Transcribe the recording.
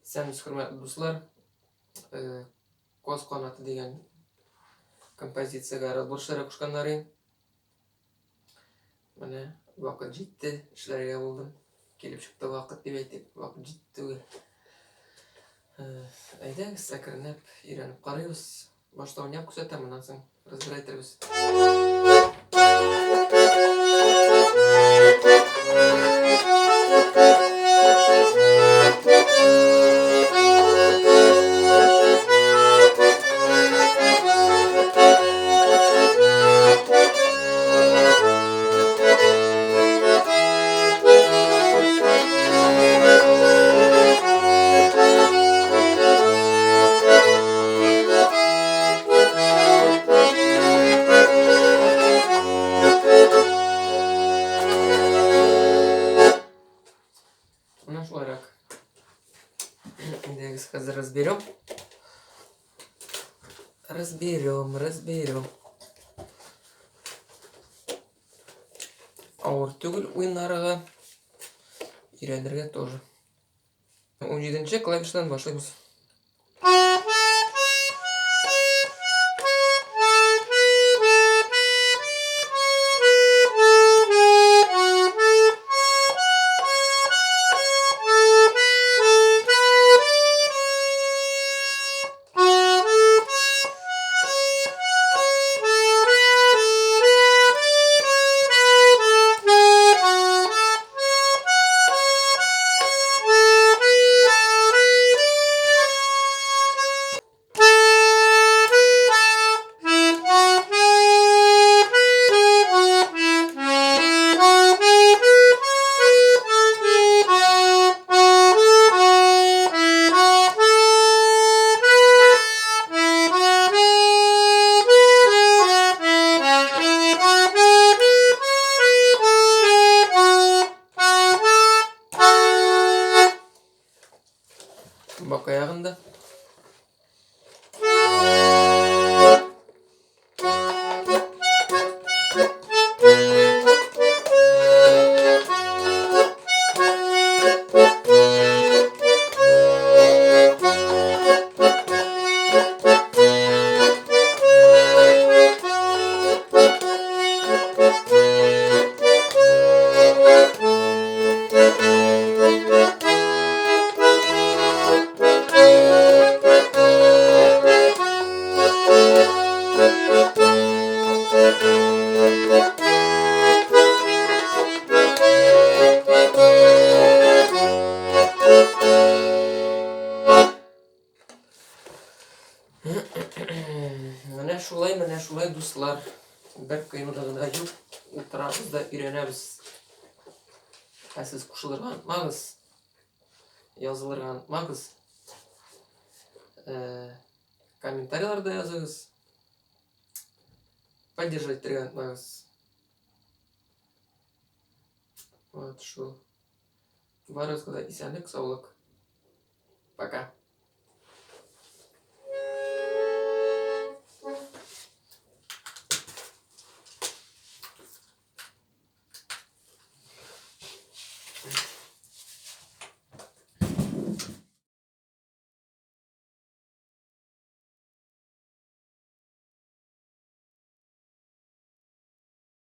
Исәнмесез, хөрмәтле дуслар. Э, Каз канаты дигән композициягә разбор эшләргә кушканнар иде. Менә вакыт җитте, эшләргә булдым. Килеп чыкты вакыт дип әйтик, вакыт җитте түгел. Э, әйдәгез, әкренләп өйрәнеп карыйбыз. Башта уйнап күрсәтәм, аннан соң разбирать итәрбез. Менә шулайрак. Әйдәгез, хәзер разберем. Разберем, разберем. Авыр түгел уйнарга. Өйрәнергә тоже. 17 клавишадан башлыйбыз. Бак аягында. Менә шулай, менә шулай, дуслар. Бер кыенлыгы да юк. Утырабыз да өйрәнәбез. Ә сез кушылырга онытмагыз. Язылырга онытмагыз. Э, комментарийларда языгыз. Поддерживать итәргә онытмагыз. Вот шул. Барыгызга да исәнлек, саулык. Пока.